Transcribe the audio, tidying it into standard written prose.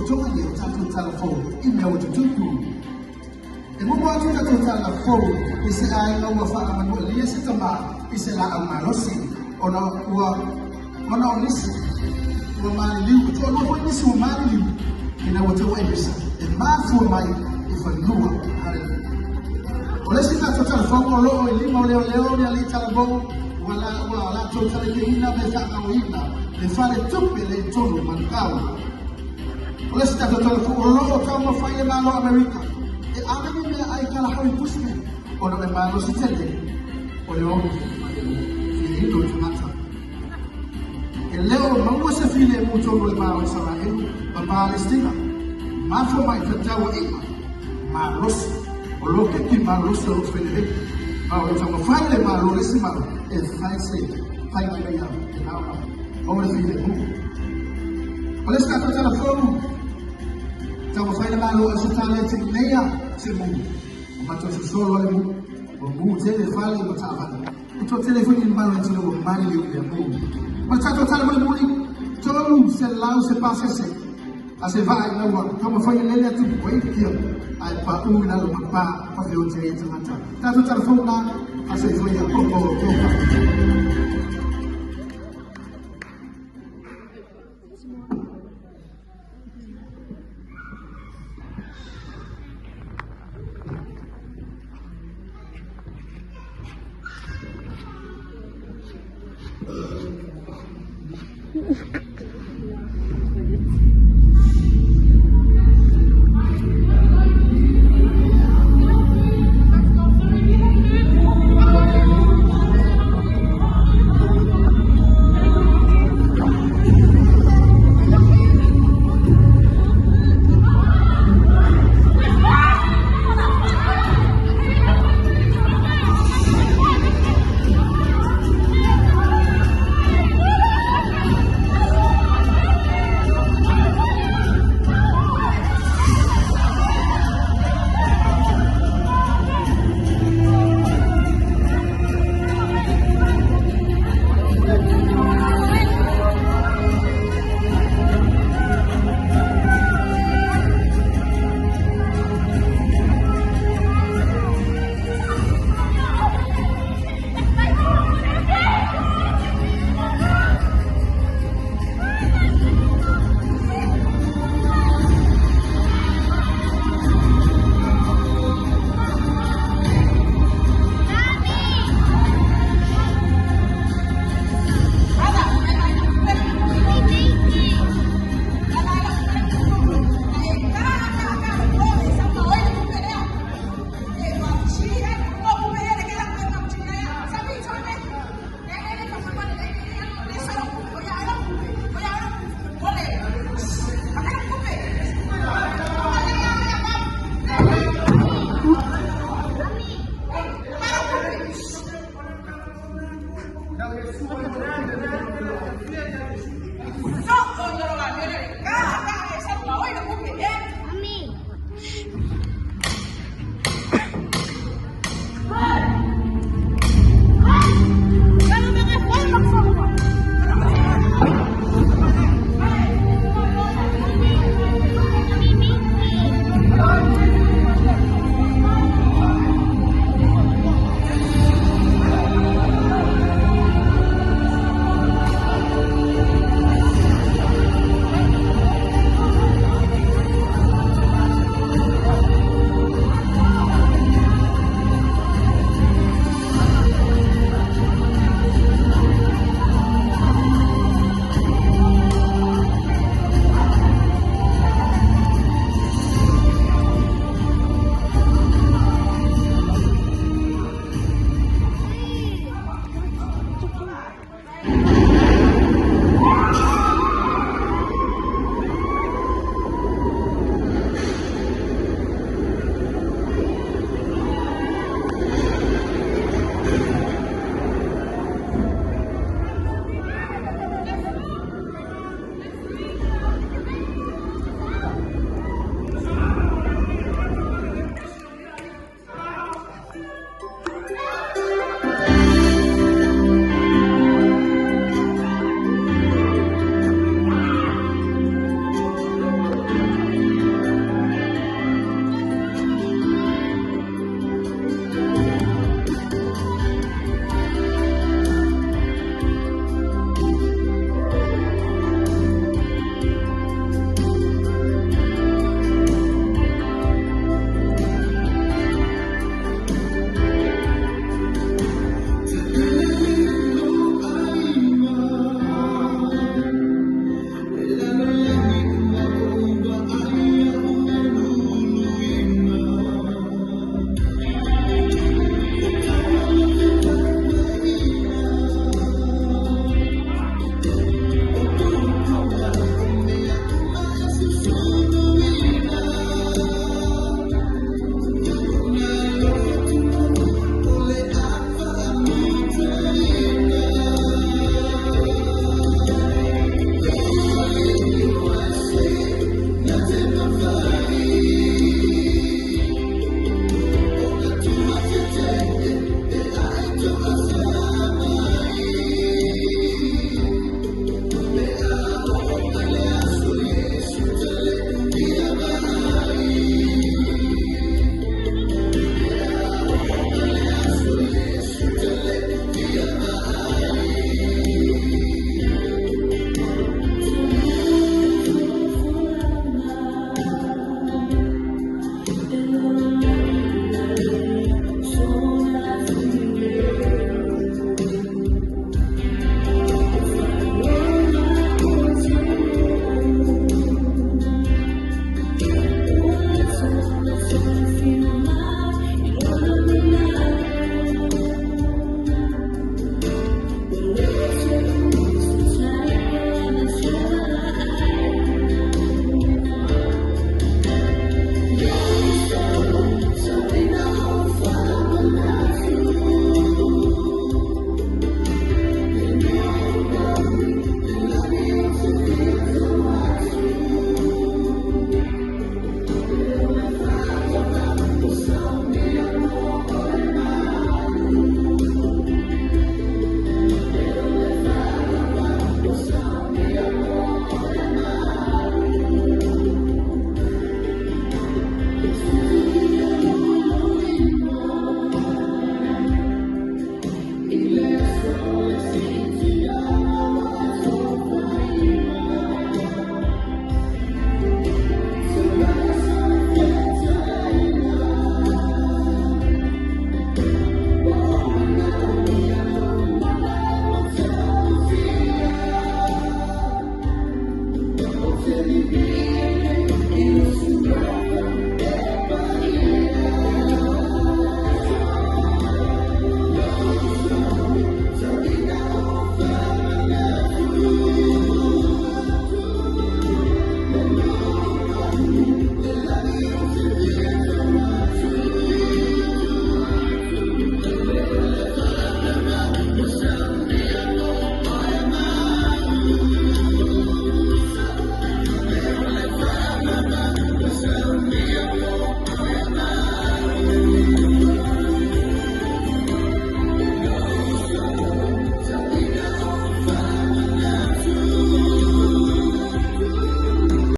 totoga nei o tatou talafou i mea ua tutupu. E muamua atu tatou talafou i se aiga ua faamanualia se tamā i se laau malosi ona ua ona o nisi ua maliliu, e toalua foi nisi ua maliliu ina ua tauai misa e mafua mai i fanua. Haleluia. O le isi tatou talafouga o loo i lima o leoleo le alii talavou ua la ua latou talekeina me faagaoina le fale tupe le tonu manukau. O le isi tatou talafou o loo taumafai le Malo o Amerika e ave ni meaai Kalahari Bushman ona o le malosi tele o le oge ma le filiino o tagata. E le o maua se filemu tonu o le Malo o Isaraelu ma Palestina. Mafua mai fefaatauaiga malosi o loketi malosi o loo felelei. Ma o le taumafai le Malo le isi Malo e fai se faiga ina ia faapena ona maua le filemu. O le isi tatou talafou, taumafai le Malo o Ausetalia e tineia se mu. Ua matou sosolo le mu, ua mu tele fale ma taavale. Ua toatele foi ni malo e tele ua maliliu i lea mu. Ma le tatou tala mulimuli, 300 se pasese a se vaa ina ua taumafai e lele atu i Apia ae paū i lalo ma pa feoti ai e tagata. Tatou talafou na faasoifua ia o outou.